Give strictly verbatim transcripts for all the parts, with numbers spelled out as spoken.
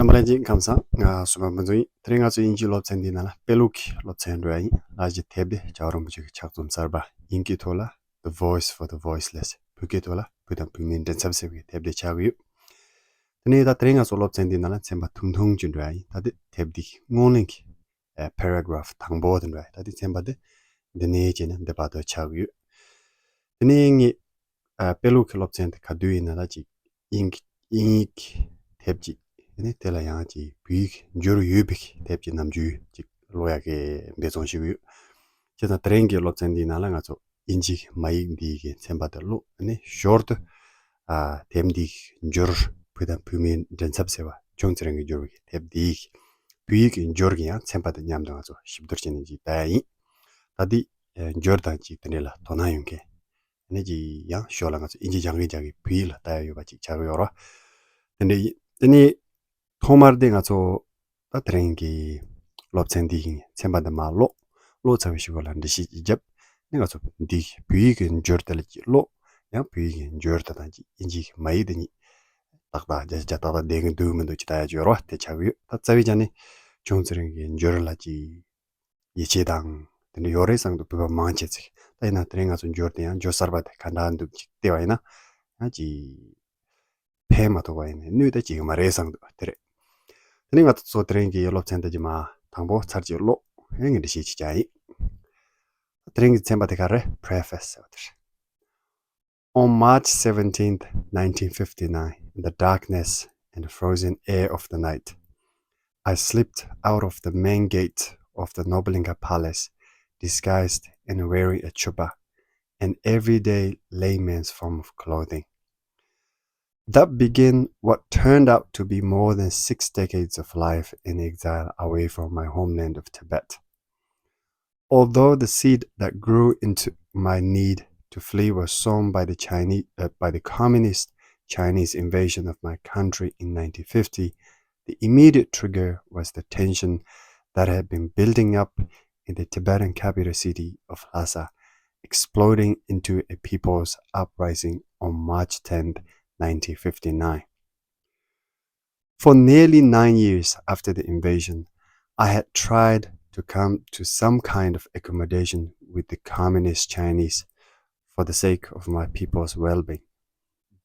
ཚང་མ་ལྷན་རྒྱས་ཁམས་བཟང་། ང་སུ་མ་ཕུན་ཚོགས་ཡིན། དེ་རིང་ང་ཚོ་དབྱིན་ཇིའི་སློབ་ཚན་འདིའི་ནང་ལ་དཔེ་ཀློག་གི་སློབ་ཚན་འགྲོ་ཡ་ཡིན། ལགས་ཀྱི་དེབ་འདི་རྒྱལ་བ་རིན་པོ་ཆེ་གི་ཕྱག་རྩོམ་གསར་པ་དབྱིན་སྐད་ཐོག་ལ་The Voice for the Voiceless། བོད་སྐད་ཐོག་ལ་བོད་དང་བོད་མིའི་མགྲིན་ཚབ་ཟེར་བའི་དེབ་འདི་ཆགས་ཀྱི་ཡོད། དེ་ནས་ད་དེ་རིང་ང་ཚོ་སློབ་ཚན་འདིའི་ནང་ལ་ཚན་པ་ཐུང་ཐུང་ཅིག་འགྲོ་ཡ་ཡིན། ད་དེ་དེབ་འདི་སྔོན་གླེང་གི་ཨ་paragraph དང་པོ་དེ་འདྲ། ད་དེ་ཚན་པ་དེ་འདི་ནས་བྱས་ནས་འདི་བར་དུ་ཆགས་ཡོད། དེ་ནས་ངས་ཨ་དཔེ་ཀློག་གི་སློབ་ཚན་དེ་ག་དུས་ཡིན་ན་ད་ཅིག་དབྱིན་དབྱིན་ཡིག་གི་དེབ་ཅིག་དེ་ནས་དེ་ལ་ཡང་ཅིག་བོད་ཡིག་འགྱུར་ཡོད་པའི་དེབ་ཀྱི་ནམ་རྒྱུན་ཅིག་ཀློག་ཡག་གི་འབད་བརྩོན་ཞུ་གི་ཡོད། བྱས་ཙང་དེ་རིང་གི་སློབ་ཚན་འདིའི་ནང་ལ་ང་ཚོ་དབྱིན་ཇིའི་མ་ཡིག་འདི་གི་ཚན་པ་དེ་ཀློག་ནས་ཞོར་དུ་ཨ་དེབ་འདི་འགྱུར་བོད་དང་བོད་མིའི་མགྲིན་ཚབ་ཟེར་བ་ཅུང་ཙེ་རིང་གིས་བསྒྱུར་བའི་དེབ་འདི་བོད་ཡིག་གི་འགྱུར་གྱི་ཡང་ཚན་པ་དང་མཉམ་དུ་ང་ཚོ་ཞིབ་བསྡུར་བྱས་ནས་ཅིག་ལྟ་ཡ་ཡིན། ད་འདི་ཨ་འགྱུར་དང་ཅིག་དེ་འདྲ་ལ་དོ་སྣང་ཡོད་མཁན་ནི་ཅིག་ཡང་ཞོར་ལ་ང་ཚོ་དབྱིན་ཇི་སྦྱང་གིན་སྦྱང་གིན་བོད་ཡིག་ལ་ལྟ་ཡ་ཡོད་པ་ཅིག་ཆགས་ཀྱི་ཡོད་རེད། དེ་འདྲ་ཡིན། དེ་ནས་ཐོག་མར་དེ་ང་ཚོ་ད་དེ་རིང་གི་སློབ་ཚན་འདི་ཡིན། ཚན་པ་འདི་མར་ཀློག་ཀློག་ཚར་བའི་གཞུག་ལ་འགྲེལ་བཤད་ཅིག་བརྒྱབ་ནས་ང་ཚོ་འདི་བོད་ཡིག་གི་འགྱུར་དེ་ལ་ཅིག་ཀློག་ཡང་བོད་ཡིག་གི་འགྱུར་དེ་དང་ཅིག་དབྱིན་ཇིའི་མ་ཡིག་དེ་གཉིས་ཏག་ཏག་བརྒྱ་ཆ་བརྒྱ་ཏག་ཏག་བསྡད་ཀྱི་འདུག་མི་འདུག་ཅིག་ལྟ་ཡ་ཅིག་ཡོད་རེད་པ། དེ་ཆགས་ཀྱི་ཡོད། ད་རྩ་བའི་ཆ་ནས་ཅུང་ཙེ་རིང་གི་འགྱུར་ལ་ཅིག་ཡིད་ཆེས་དང་དེ་འདྲ་ཡོད་རེད་བསམ་འདུག་བོད་པ་མང་ཆེ་ཅིག་ད་ཡིན་ན་དེ་རིང་ང་ཚོ་འགྱུར་དེ་ཡང་འགྱུར་གསར་པ་དེ་ག་འདྲ་འདུག་ཅིག་བལྟས་པ་ཡིན་ན་ཡང་ཅིག་ཕན་མ་ཐོགས་པ་ཡིན་ནའི་གནོད་ད་ཅིག་མ་རེད་བསམ་འདུག་དེ་རེད། དེ་ནས་ང་ཚོ་དེ་རིང་གི་སློབ་ཚན་དེ་ཀྱི་མ་དང་པོ་ཚར་གཅིག་ཀློག་ཡང་ངས་འགྲེལ་བཤད་ཅིག་བྱ་ཡིན། དེ་རིང་གི་ཚན་པ་དེ་ག་རེད། Preface ཟེར་བ་དེ་རེད། On March seventeenth, nineteen fifty-nine, in the darkness and frozen air of the night, I slipped out of the main gate of the Nobunaga Palace, disguised and wearing a chuba, an everyday layman's form of clothing. That began what turned out to be more than six decades of life in exile away from my homeland of Tibet. Although the seed that grew into my need to flee was sown by the Chinese, uh, by the communist Chinese invasion of my country in nineteen fifty, the immediate trigger was the tension that had been building up in the Tibetan capital city of Lhasa, exploding into a people's uprising on March tenth, nineteen fifty-nine. For nearly nine years after the invasion, I had tried to come to some kind of accommodation with the communist Chinese for the sake of my people's well-being.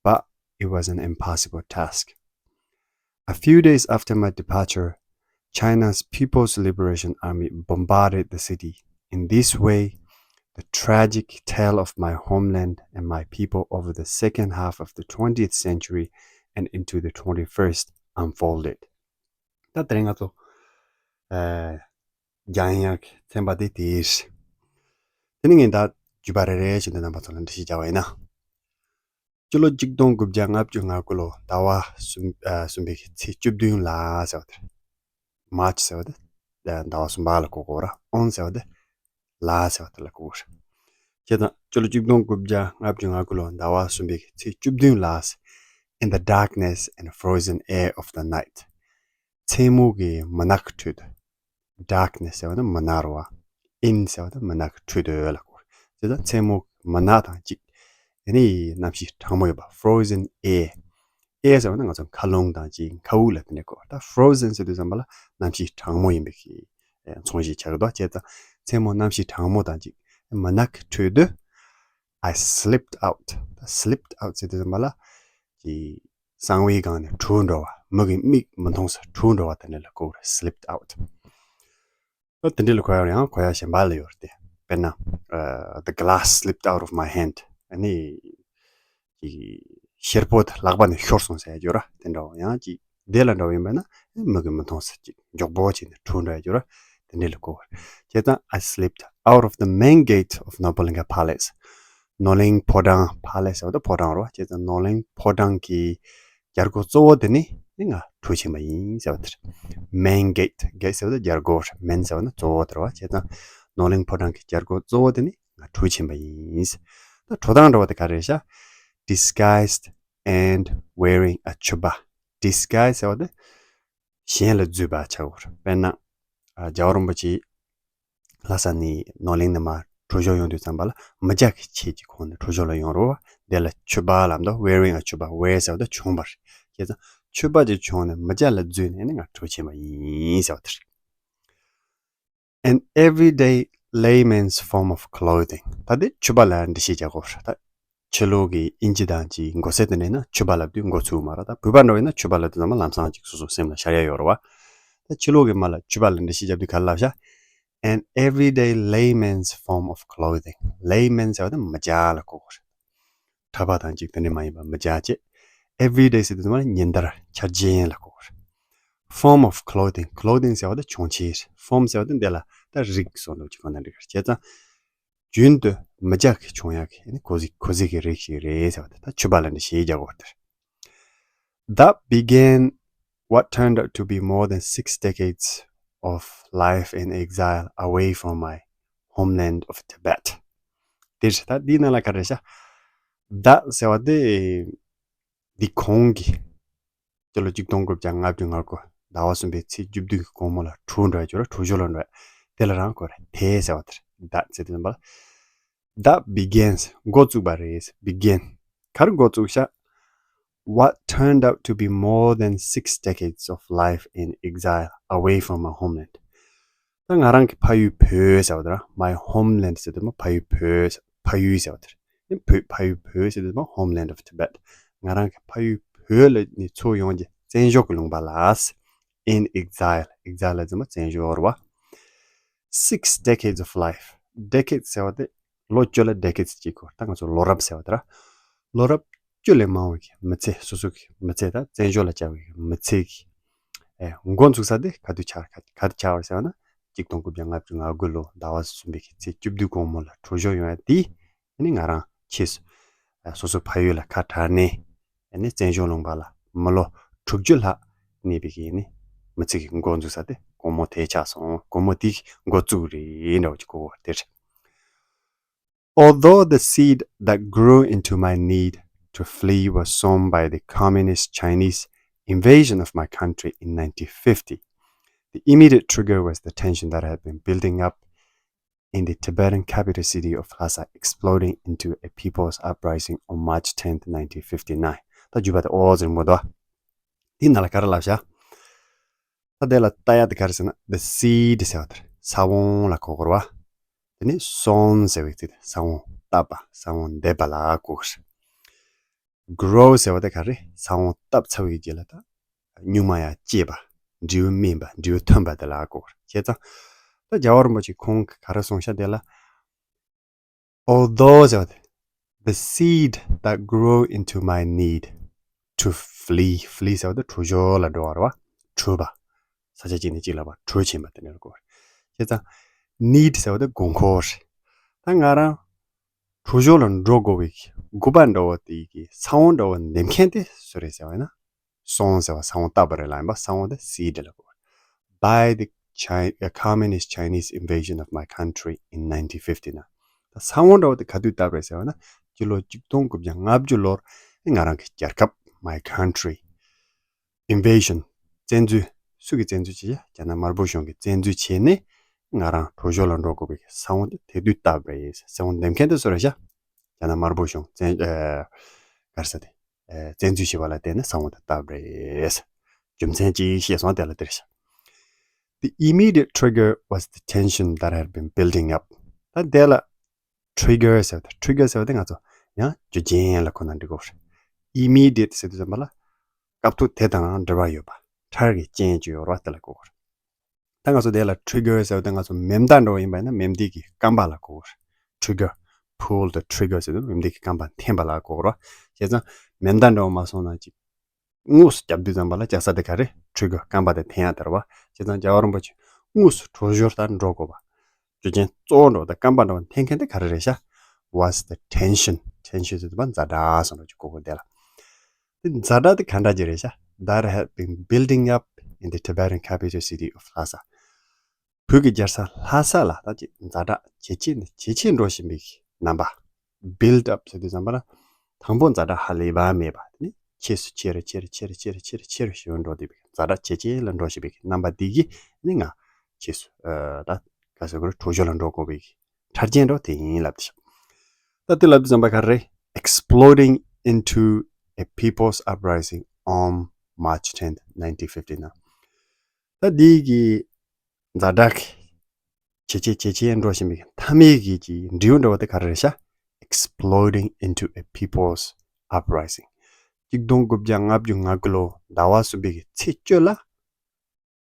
But it was an impossible task. A few days after my departure, China's People's Liberation Army bombarded the city. In this way, the tragic tale of my homeland and my people over the second half of the twentieth century and into the twenty-first unfolded. ད་དེ་རིང་ང་ཚོ་ཨ་སྦྱང་ཡག་ཚན་པ་དེ་དེ་རེད། དེ་ནས་ངས་ད་བརྗོད་པ་རེ་རེ་བཞིན་དུ་རྣམ་པ་ཚོ་ལ་འགྲེལ་བཤད་རྒྱག་པ་ཡིན་ན། སྤྱི་ལོ་གཅིག་སྟོང་དགུ་བརྒྱ་ལྔ་བཅུ་ང་དགུ་ལོ་ཟླ་བ་གསུམ་ཨ་གསུམ་པའི་ཚེས་བཅུ་བདུན་ལ་ཟེར་བ་དེ་རེད། March ཟེར་བ་དེ་ཨ་ཟླ་བ་གསུམ་པ་ལ་གོ་དགོས་ར། On ཟེར་བ་དེ་ལ་ཟེར་བ་དེ་ལ་གོ་དགོས་ར། བྱས་ཙང་སྤྱི་ལོ་གཅིག་སྟོང་དགུ་བརྒྱ་ལྔ་བཅུ་ང་དགུ་ལོ་ཟླ་བ་གསུམ་པའི་ཚེས་བཅུ་བདུན་ལ། In the darkness and frozen air of the night. མཚན་མོ་གི་མུན་ནག་གི་ཁྲོད་དུ། Darkness ཟེར་བ་ནི་མུན་ནག་རེད་པ། In ཟེར་བ་ནི་མུན་ནག་གི་ཁྲོད་དུ་ལ་གོ། དེ་ལྟར་མཚན་མོ་མུན་ནག་དང་གཅིག་ཨ་ནི་གནམ་གཤིས་གྲང་མོ་ཡོད་པ། Frozen air. Air ཟེར་བ་ནི་ང་ཚོ་མཁའ་རླུང་དང་གཅིག་མཁའ་དབུགས་ལ་དེ་འདྲ་གོ། ད་frozen ཟེར་དུས་ཙམ་པ་ལ་གནམ་གཤིས་གྲང་མོ་ཡིན་པའི་གི་མཚོན་བྱེད་ཆགས་ཀྱི་འདུག་བྱས་ཙང་མཚན་མོ་གནམ་གཤིས་གྲང་མོ་དང་གཅིག་མུན་ནག་གི་ཁྲོད་དུ། I slipped out. ད་slipped out ཟེར་དུས་ཙམ་པ་ལ་གི་གསང་བའི་སྒང་ནས་བྲོས་འགྲོ་བ། མི་གི་མིག་མི་མཐོང་སར་བྲོས་འགྲོ་བ་དེ་འདྲ་ལ་གོ་རེད། Slipped out. ཨ་དེ་འདྲ་ལ་གོ་ཡག་ཡང་གོ་ཡག་གཞན་པ་ལ་ཡོད་རེད་དེ། དཔེར་ན་ཨ་the glass slipped out of my hand. ཨ་ནི་གི་ཤེལ་སྒོ་དེ་ལག་པ་ནས་ཤོར་སོང་ཟེར་ཡག་ཡོད་ར། དེ་འདྲ་བ་ཡང་གཅིག་དེ་ལ་འདྲ་བ་ཡིན་པ་ན་མི་གི་མི་མཐོང་སར་གཅིག་མགྱོགས་པོ་བྱས་ནས་བྲོས་འགྲོ་ཡག་ཡོད་ར། དེ་འདྲ་ལ་གོ་བ་རེད། བྱས་ཙང་I slipped out of the main gate of Nobunaga Palace. ནོར་གླིང་ཕོ་བྲང་། Palace ཟེར་བ་དེ་ཕོ་བྲང་རེད་པ། བྱས་ཙང་ནོར་གླིང་ཕོ་བྲང་གི་རྒྱལ་སྒོ་གཙོ་བོ་དེ་ནས་ནི་ང་བྲོས་ཕྱིན་པ་ཡིན་ཟེར་བ་དེ་རེད། Main gate. Gate ཟེར་བ་དེ་རྒྱལ་སྒོ་རེད། Main ཟེར་བ་ནི་གཙོ་བོ་དེ་རེད་པ། བྱས་ཙང་ནོར་གླིང་ཕོ་བྲང་གི་རྒྱལ་སྒོ་གཙོ་བོ་དེ་ནས་ང་བྲོས་ཕྱིན་པ་ཡིན། ད་བྲོས་སྟངས་འདྲ་བ་དེ་ག་རེ་རེད་ཤག Disguised and wearing a chuba. Disguise ཟེར་བ་དེ་ཞེན་ལ་འཛུལ་བ་ཆགས་པ་རེད། དཔེར་ན་ཨ་རྒྱལ་བ་རིན་པོ་ཆེ་ལྷ་ས་ནས་ནོར་གླིང་ནས་མར་བྲོས་བྱོལ་ཡོང་དུས་ཙམ་པ་ལ་མི་རྒྱགས་ཀྱི་ཆས་ཀྱི་ཁོངས་ནས་བྲོས་བྱོལ་ལ་ཡོང་རེད་པ། དེ་ལ་chuba ལབ་འདུག wearing a chuba. Wear ཟེར་བ་དེ་གྱོན་པ་རེད། བྱས་ཙང་ ཕྱུ་པ་ཅིག་བྱུང་ནས་མི་སྐྱ་ལ་འཛུལ་ནས་ནི་ང་གྲོས་བྱས་པ་ཡིན་ཟེར་བ་དེ་རེད། An everyday layman's form of clothing. ད་དེ་ཕྱུ་པ་ལ་འགྲེལ་བཤད་རྒྱག་དགོས་རེད་ད། ཕྱི་ལོགས་ཀྱི་དབྱིན་ཇི་དང་ཅིག་མགོ་སེར་དེ་འདྲ་ཡིན་ན་ཕྱུ་པ་ལབ་དུས་མགོ་ཚུགས་མ་རེད། ད་བོད་པ་འདྲ་བོ་ཡིན་ན་ཕྱུ་པ་ལབ་དུས་ཚང་མ་ལམ་སང་ཅིག་སོ་སོ་སེམས་ལ་ཤར་ཡ་ཡོད་རེད་བ། ད་ཕྱི་ལོགས་ཀྱི་མི་ལ་ཕྱུ་པ་ལ་འགྲེལ་བཤད་རྒྱབ་དུས་ག་རེ་ལབ་ཤག An everyday layman's form of clothing. Layman ཟེར་བ་དེ་མི་སྐྱ་ལ་གོ་དགོས་རེད། གྲྭ་པ་དང་ཅིག་དེ་འདྲ་མ་ཡིན་པ་མི་སྐྱ་བྱས། Everyday ཟེར་དུས་ཙམ་པ་ཉིན་ལྟར་འཆར་ཅན་ལ་གོ་དགོས་རེད། Form of clothing. Clothing ཟེར་བ་དེ་བྱུང་ཆས་རེད། Form ཟེར་བ་དེ་འདི་ལ་ད་རིགས་སོགས་འདྲ་ཅིག་གོ་ན་འགྲིག་གི་རེད། བྱས་ཙང་རྒྱུན་དུ་མི་སྐྱ་གིས་བྱུང་ཡག་གི་ནི་གོ་ཟི་གོ་ཟི་གི་རིགས་ཤིག་རེད་ཟེར་བ་དེ་ད་ཕྱུ་པ་ལ་འགྲེལ་བཤད་རྒྱག་དགོས་རེད། That began what turned out to be more than six decades of life in exile away from my homeland of Tibet. དེ་རེད། ད་འདིའི་ནང་ལ་ག་རེ་རེད་ཤག That ཟེར་བ་དེ་འདི་གོང་གི་སྤྱི་ལོ་ཆིག་སྟོང་དགུ་བརྒྱ་ལྔ་བཅུ་ང་དགུ་ཟླ་བ་གསུམ་པའི་ཚེས་བཅུ་བདུན་གྱི་དགོང་མོ་ལ་གྲོལ་འགྲོ་ཡ་ཅིག་ཡོད་རེད། གྲོལ་ཞོར་ལ་འགྲོ་ཡ་དེ་ལ་རང་གོ་རེད། དེ་ཟེར་བ་དེ་རེད། That ཟེར་དུས་ཙམ་པ་ལ། That begins. འགོ་བཙུགས་པ་རེད། Begin. ག་རེ་འགོ་བཙུགས་ཤག What turned out to be more than six decades of life in exile away from my homeland. ད་ང་རང་གི་ཕ་ཡུལ་བོད་ཟེར་བ་དེ་ར། My homeland ཟེར་དུས་མ་ཕ་ཡུལ་བོད། ཕ་ཡུལ་ཟེར་བ་དེ་རེད། བོད། ཕ་ཡུལ་བོད་ཟེར་དུས་མ་Homeland of Tibet. ང་རང་གི་ཕ་ཡུལ་བོད་ལ་ནི་འཚོ་ཡོང་གི་བཙན་བྱོལ་གྱི་ལུང་པ་ལ། In exile. Exile ལ་ཟེར་མ་བཙན་བྱོལ་བ། Six decades of life. Decades ཟེར་བ་དེ་ལོ་བཅུ་ལ་decades གཅིག་གོ། ད་ང་ཚོ་ལོ་རབས་ཟེར་བ་དེ་ར། ལོ་རབས་བཅུ་ལས་མང་བའི་མི་ཚེ། སོ་སོ་གི་མི་ཚེ་ད་བཙན་བྱོལ་ལ་བཅར་བའི་མི་ཚེ་གི་ཨེ་འགོ་འཛུགས་ས་དེ་ག་དུས་ཆགས། ག་ག་དུས་ཆགས་པ་ཟེར་བ་ན། ཆིག་སྟོང་དགུ་བརྒྱ་ལྔ་བཅུ་ང་དགུ་ལོ་ཟླ་བ་གསུམ་པའི་གི་ཚེས་བཅུ་བདུན་དགོང་མོ་ལ་གྲོལ་ཞོར་ཡོང་ཡ་དེ། ཨ་ནི་ང་རང་ཕྱིས་སུ་ཨ་སོ་སོ་ཕ་ཡུལ་ལ་ཁ་བྲལ་ནས། ཨ་ནི་བཙན་བྱོལ་ལུང་པ་ལ་མི་ལོ་དྲུག་ཅུ་ལྷག་གནས་པའི་གི་ནི་མི་ཚེ་གི་འགོ་འཛུགས་ས་དེ་དགོང་མོ་དེ་ཆགས་སོང་། དགོང་མོ་དེ་གི་འགོ་བཙུགས་རེད་འདྲ་བོ་ཅིག་གོ་དེ་རེད། Although the seed that grew into my need to flee was sown by the communist Chinese invasion of my country in nineteen fifty, the immediate trigger was the tension that had been building up in the Tibetan capital city of Lhasa, exploding into a people's uprising on March tenth, nineteen fifty-nine. ད་བརྗོད་པ་དེ་ཨོ་ཟེར་མོ་དོ། དེའི་ནང་ལ་ག་རེ་ལབ་ཤག་ད་དེ་ལ་ལྟ་ཡ་དེ་ག་རེ་ཟེར་ན། The seed ཟེར་བ་དེ་རེད། ས་བོན་ལ་གོ་དགོས་རེད་བ། དེ་ནས་sown ཟེར་བའི་ཚིག་དེ་ས་བོན་བཏབ་པ། ས་བོན་འདེབས་པ་ལ་གོ་དགོས་རེད། Grow ཟེར་བ་དེ་ག་རེ། ས་བོན་བཏབ་ཚར་བའི་རྗེས་ལ་ད་སྨྱུག་མ་ཡང་སྐྱེས་པ། འབྲས་བུ་སྨིན་པ། འབྲས་བུ་ཐོན་པ་དེ་ལ་གོ་དགོས་རེད། བྱས་ཙང་ད་རྒྱལ་བ་རིན་པོ་ཆེ་ཁོང་གིས་ག་རེ་གསུངས་ཤག་དེ་ལ། Although ཟེར་བ་དེ། The seed that grew into my need to flee. Flee ཟེར་བ་དེ་གྲོལ་ཞོར་ལ་འགྲོ་བ་རེད་བ། གྲོལ་བ། ས་ཆ་གཅིག་ནས་གཅིག་ལ་བ་གྲོལ་ཕྱིན་པ་དེ་ནས་གོ་བ་རེད། བྱས་ཙང་། Need ཟེར་བ་དེ་དགོས་མཁོ་རེད། ད་ང་རང་གྲོལ་ཞོར་ལ་འགྲོ་དགོས་པའི་དགོས་པ་འདྲ་བོ་དེ་གི་ས་བོན་འདྲ་བོ་འདེབས་མཁན་དེ་སུ་རེད་ཟེར་བ་ཡིན་ན། Sown ཟེར་བ་ས་བོན་བཏབ་པ་རེད་ལབ་ཡིན་པ། ས་བོན་དེ་seed ལ་གོ། By the Chi- uh, communist Chinese invasion of my country in nineteen fifty-nine. ད་ས་བོན་འདྲ་བོ་དེ་ག་དུས་བཏབ་རེད་ཟེར་བ་ན། སྤྱི་ལོ་ཆིག་སྟོང་དགུ་བརྒྱ་ལྔ་བཅུ་ལོར་ང་རང་གི་རྒྱལ་ཁབ། My country. Invasion. བཙན་འཛུལ། སུ་གིས་བཙན་འཛུལ་བྱས་ཤག་རྒྱ་ནག་དམར་པོ་གཞུང་གིས་བཙན་འཛུལ་བྱས་ནས་ང་རང་གྲོལ་ཞོར་ལ་འགྲོ་དགོས་པའི་ས་བོན་དེ་དེ་དུས་བཏབ་རེད། ས་བོན་འདེབས་མཁན་དེ་སུ་རེད་ཤག་རྒྱ་ནག་དམར་པོ་གཞུང་བཙན་ཨ་ག་རེ་ཟེར་དེ། ཨ་བཙན་འཛུལ་བྱས་པ་ལ་བརྟེན་ནས་ས་བོན་དེ་བཏབ་རེད། རྒྱུ་མཚན་ཅིག་བཤད་སོང་། དེ་ལ་དེ་རེད་ཤག The immediate trigger was the tension that had been building up. ད་དེ་ལ་trigger ཟེར་བ་དེ། trigger ཟེར་བ་དེ་ང་ཚོ་ཡང་རྒྱུ་རྐྱེན་ལ་གོ་ན་འགྲིག་གོ། Immediate ཟེར་དུས་ཙམ་པ་ལ་སྐབས་ཐོག་དེ་དང་འབྲེལ་བ་ཡོད་པ། འཕྲལ་གྱི་རྐྱེན་ཅིག་ཡོད་རེད་བ། དེ་ལ་གོ་དགོས་རེད། ད་ང་ཚོ་དེ་ལ་trigger ཟེར་བ་དེ་ང་ཚོ་མེ་མདའ་འདྲ་བོ་ཡིན་པ་ཡིན་ན་མེ་མདའི་གི་རྐང་པ་ལ་གོ་དགོས་རེད། Trigger. Pull the trigger ཟེར་དུས་མེ་མདའི་གི་རྐང་པ་འཐེན་པ་ལ་གོ་དགོས་རེད་བ། བྱས་ཙང་མེ་མདའ་འདྲ་བོ་མ་སོང་ན་ཅིག་དངོས་སུ་རྒྱབ་དུས་ཙམ་པ་ལ་རྒྱག་ས་དེ་ག་རེ། trigger. རྐང་པ་དེ་འཐེན་ཡ་དེ་རེད་བ། བྱས་ཙང་རྒྱལ་བ་རིན་པོ་ཆེ་དངོས་སུ་གྲོལ་ཞོར་ལ་འགྲོ་དགོས་པ། རྒྱུ་རྐྱེན་གཙོ་བོ་འདྲ་བོ་དང་རྐང་པ་འདྲ་བོ་འཐེན་མཁན་དེ་ག་རེ་རེད་ཤག was the tension. Tension ཟེར་དུས་ཙམ་པ་ཛ་དྲག་སོང་འདྲ་ཅིག་གོ་དགོས་དེ་ལ། དེ་ཛ་དྲག་དེ་ག་འདྲ་ཅིག་རེད་ཤག That had been building up in the Tibetan capital city of Lhasa. བོད་ཀྱི་རྒྱལ་ས་ལྷ་ས་ལ་ད་ཅིག་ཛ་དྲག་ཇེ་ཆེ་ནས་ཇེ་ཆེ་འགྲོ་བཞིན་པའི་རྣམ་པ། Build up ཟེར་དུས་ཙམ་པ་ལ་དང་པོ་ཛ་དྲག་ཧ་ལས་པ་མེད་པ། དེ་ནས་ཆེ་སུ་ཆེ་རུ་ཆེ་རུ་ཆེ་རུ་ཆེ་རུ་ཆེ་རུ་ཆེ་རུ་ཞེ་པོ་འགྲོ་བསྡད་པའི་ཛ་དྲག་ཇེ་ཆེ་ལ་འགྲོ་བཞིན་པའི་རྣམ་པ་འདི་གིས་ནི་ང་ཆེ་སུ་ཨ་ད་ག་ཟེར་དགོས་རེད། གྲོལ་ཞོར་ལ་འགྲོ་དགོས་པའི་ཆ་རྐྱེན་འདྲ་བོ་དེ་ཡིན་ལབ་དེ་ཤག་ད་དེ་ལབ་དུས་ཙམ་པ་ག་རེ་རེད། Exploding into a people's uprising on March tenth, nineteen fifty-nine. ད་འདི་གི་ཛ་དྲག་གི་ཇེ་ཆེ་ཇེ་ཆེ་འགྲོ་བཞིན་པའི་མཐའ་མའི་གི་ཅིག་འབྲས་བུ་འདྲ་བོ་དེ་ག་རེ་རེད་ཤག Exploding into a people's uprising. གཅིག་སྟོང་དགུ་བརྒྱ་ལྔ་བཅུ་ང་དགུ་ལོ་ཟླ་བ་གསུམ་པའི་གི་ཚེས་བཅུ་ལ།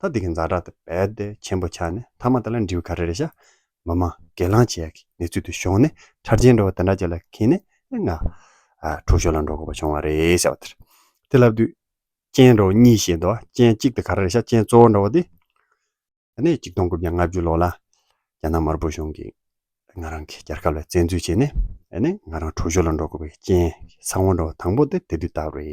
ད་དེ་གི་ཛ་དྲག་དེ་རྦད་དེ་ཆེན་པོ་ཆགས་ནས་མཐའ་མ་དེ་ལ་འབྲས་བུ་ག་རེ་རེད་ཤག་མི་མང་སྒེར་ལངས་བྱེད་ཡག་གི་གནས་ཚུལ་དེ་བྱུང་ནས་ཁྲག་རྒྱུན་འདྲ་བོ་དེ་འདྲ་ཅིག་ལ་འཁེལ་ནས་ང་ཨ་འཁྲུག་ཤོར་ལ་འགྲོ་དགོས་པ་བྱུང་བ་རེད་ཟེར་བ་དེ་རེད། དེ་ལབ་དུས་རྐྱེན་འདྲ་བོ་གཉིས་བཤད་འདུག་རྐྱེན་གཅིག་དེ་ག་རེ་རེད་ཤག་རྐྱེན་གཙོ་བོ་འདྲ་བོ་དེ། ཨ་ནི་གཅིག་སྟོང་དགུ་བརྒྱ་ལྔ་བཅུ་ལོ་ལ་རྒྱ་ནག་དམར་པོ་གཞུང་གིས་ང་རང་གི་རྒྱལ་ཁབ་ལ་བཙན་འཛུལ་བྱས་ནས་ཨ་ནི་ང་རང་འཁྲུག་ཤོར་ལ་འགྲོ་དགོས་པའི་རྐྱེན་ས་བོན་འདྲ་བོ་དང་པོ་དེ་དེ་དུས་བཏབ་རེད།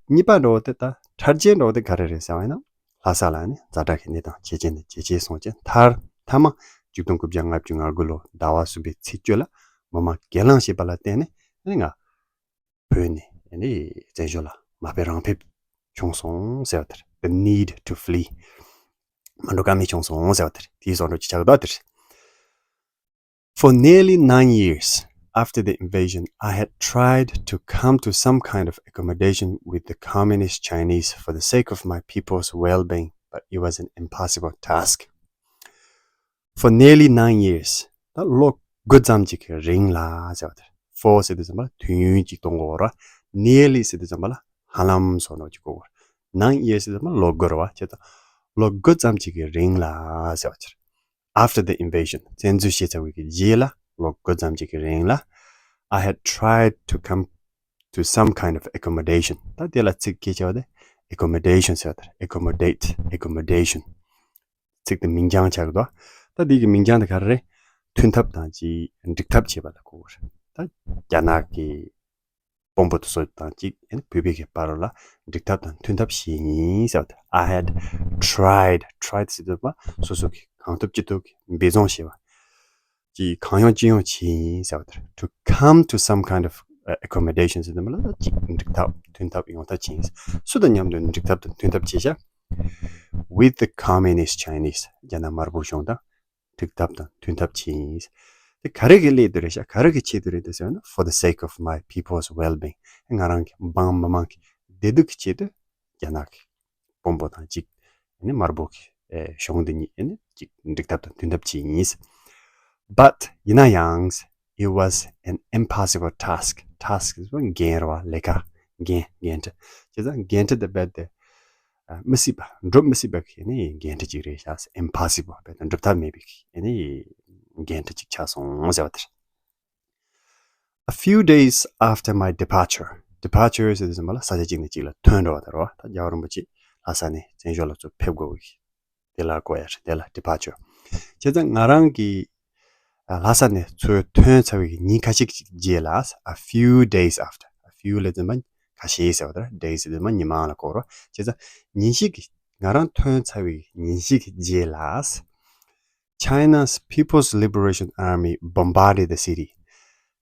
གཉིས་པ་འདྲ་བོ་དེ་ད་ཁྲག་རྒྱུན་འདྲ་བོ་དེ་ག་རེ་རེད་ཟེར་བ་ཡིན་ན། ལྷ་ས་ལ་ནི་ཛ་དྲག་གི་གནས་སྟངས་ཇེ་ཆེ་ནས་ཇེ་ཆེ་སོང་རྐྱེན་མཐར་མཐའ་མ་གཅིག་སྟོང་དགུ་བརྒྱ་ལྔ་བཅུ་ང་དགུ་ལོ་ཟླ་བ་གསུམ་པའི་ཚེས་བཅུ་ལ་མི་མང་སྒེར་ལངས་བྱས་པ་ལ་བརྟེན་ནས་ཨ་ནི་ང་བོད་ནས་ཨ་ནི་བཙན་བྱོལ་ལ་མ་ཕེབས་རང་ཕེབས་བྱུང་སོང་ཟེར་བ་དེ་རེད། The need to flee. མ་འགྲོ་ཀ་མེད་བྱུང་སོང་ཟེར་བ་དེ་རེད། དེའི་བཟོ་འདྲ་ཅིག་ཆགས་འདུག་དེ་རེད། For nearly nine years after the invasion, I had tried to come to some kind of accommodation with the communist Chinese for the sake of my people's well-being, but it was an impossible task. For nearly nine years. ད་ལོ་དགུ་ཙམ་ཅིག་གི་རིང་ལ་ཟེར་བ་དེ་རེད། For ཟེར་དུས་ཙམ་པ་ལ་དུས་ཡུན་ཅིག་གཏོང་དགོས་ར། Nearly ཟེར་དུས་ཙམ་པ་ལ་ཧ་ལམ་བཟོ་འདྲ་ཅིག་གོ་དགོས་ར། Nine years ཟེར་དུས་ཙམ་པ་ལོ་དགུ་རེད་བ། བྱས་ཙང་ལོ་དགུ་ཙམ་ཅིག་གི་རིང་ལ་ཟེར་བ་དེ་རེད། After the invasion. བཙན་འཛུལ་བྱས་ཚར་བའི་གི་རྗེས་ལ་ལོ་དགུ་ཙམ་ཅིག་གི་རིང་ལ། I had tried to come to some kind of accommodation. ད་དེ་ལ་ཚིག་སྐད་ཆ་བ་དེ་accommodation ཟེར་བ་དེ་རེད། Accommodate, accommodation. ཚིག་དེ་མིང་རྐྱང་ཆགས་འདུག་ད་འདི་གི་མིང་རྐྱང་དེ་ག་རེ་རེད། མཐུན་ཐབས་དང་ཅིག་འགྲིག་ཐབས་བྱེད་པ་ལ་གོ་དགོས་རེད། ད་རྒྱ་ནག་གི་དཔོན་པོ་དེ་ཚོ་དང་ཅིག་ཨ་ནི་བོད་པའི་གི་བར་ལ་འགྲིག་ཐབས་དང་མཐུན་ཐབས་བྱས་ཡིན་ཟེར་བ་དེ། I had tried, tried ཟེར་དུས་པ་སོ་སོ་གི་གང་ཐུབ་ཅི་ཐུབ་ཀྱི་འབད་བརྩོན་བྱས་པ། ཅིག་གང་ཡོང་ཅི་ཡོང་བྱས་ཡིན་ཟེར་བ་དེ་རེད། To come to some kind of, uh, accommodation ཟེར་དུས་མ་ལ་ཅིག་འགྲིག་ཐབས་མཐུན་ཐབས་ཡོང་ཐབས་བྱས་ཡིན། སུ་དང་མཉམ་དུ་འགྲིག་ཐབས་དང་མཐུན་ཐབས་བྱས་ཤག With the communist Chinese. རྒྱ་ནག་དམར་པོ་གཞུང་དང་འགྲིག་ཐབས་དང་མཐུན་ཐབས་བྱས་ཡིན། དེ་ག་རེ་གི་སླད་དུ་རེད་ཤག་ག་རེ་གི་ཆེད་དུ་རེད་འདུག་ཟེར་ན། For the sake of my people's well-being. ང་རང་གི་འབངས་མི་མང་གི་བདེ་སྡུག་གི་ཆེད་དུ་རྒྱ་ནག་གི་དཔོན་པོ་དང་གཅིག་ཨ་ནི་དམར་པོ་གི་ཨེ་གཞུང་འདི་གཉིས་ཨ་ནི་གཅིག་འགྲིག་ཐབས་དང་མཐུན་ཐབས་བྱས་ཡིན། But ཡིན་ན་ཡང་། It was an impossible task. Task ཟེར་བ་འགན་རེད་བ། ལས་ཀ། འགན། འགན་འཁྲི། བྱས་ཙང་འགན་འཁྲི་དེ་རྦད་དེ་ཨ་མི་སྲིད་པ། འགྲུབ་མི་སྲིད་པ་གི་ནི་འགན་འཁྲི་ཅིག་རེད་ཤག Impossible. རྦད་དེ་འགྲུབ་ཐབས་མེད་པའི་གི་ནི་འགན་འཁྲི་ཅིག་ཆགས་སོང་ཟེར་བ་དེ་རེད། A few days after my departure. Departure ཟེར་དུས་ཙམ་པ་ལ་ས་ཆ་གཅིག་ནས་གཅིག་ལ་ཐོན་འགྲོ་བ་དེ་རེད་བ། ད་རྒྱལ་བ་རིན་པོ་ཆེ་ལྷ་ས་ནས་བཙན་བྱོལ་ལ་ཚུར་ཕེབས་དགོས་པའི་དེ་ལ་གོ་ཡ་རེད། དེ་ལ་departure. བྱས་ཙང་ང་རང་གིས་ཨ་ལྷ་ས་ནས་ཚུར་ཐོན་ཚར་བའི་ཉིན་ཁ་ཤས་ཀྱི་རྗེས་ལ། A few days after. A few ལབ་དུས་ཙམ་པ་ཁ་ཤས་ཟེར་བ་དེ་རེད། Days ཟེར་དུས་ཙམ་པ་ཉི་མ་ལ་གོ་རེད་བ། བྱས་ཙང་ཉིན་ཤས་ཀྱི་ང་རང་ཐོན་ཚར་བའི་ཉིན་ཤས་ཀྱི་རྗེས་ལ། China's People's Liberation Army bombarded the city.